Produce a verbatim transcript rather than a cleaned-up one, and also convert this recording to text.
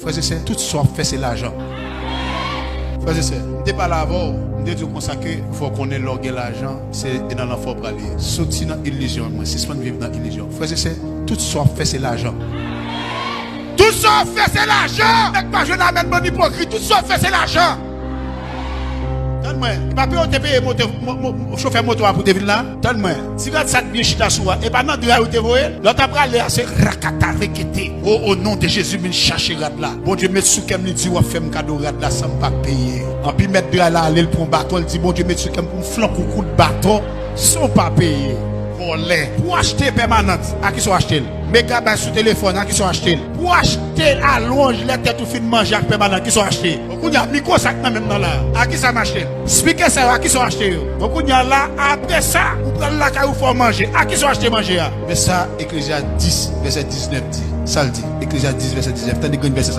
Frè e sè, tout sa w ap fè se lajan. Frè e sè, m te pale avè w, m te di w konsa ke fò w konnen lè w gen lajan, se nan lanfè w prale. Soti nan ilizyon mwen, sispann viv nan ilizyon. Frè e sè, tout sa w ap fè se lajan. Tout sa w ap fè se lajan. Nèg pa jwenn amèn, bann ipokrit, tout sa w ap fè se lajan. Tann mwen, e pa peye w te peye moto, mo, mo, chofè moto a pou te vin la? Tann mwen, ti rad sa k byen chita sou a, e pa nan dra yo te voye l? Lè w ta prale a, se rakata rekete. O, o non de Jezi, vin chache rad la. Bondye met sou kè m, li di w ap fè m kado rad la san m pa peye. Anpi mèt dra la ale, l pran baton, l di Bondye met sou kè m pou m flank ou kout baton san w pa peye. Vòlè. Pou w achte pèmanant, a kisa w achte l? Megabay sou telefòn, a kisa w achte l? Pou w achte alonj lè tèt ou fin manje ak pèmanant, kisa w achte? Bon, kounye a, mikwo sa k nan men m nan la, a kisa m achte l? Spikè sa yo, a kisa w achte yo? Bon, kounye a la, apre sa, ou pral lakay ou fè w manje, a kisa w achte manje a? Men sa Eklezyas dis, vèsè diznèf di. Sa l di? Eklezyas dis, vèsè diznèf. Tande grenn vèsè sa.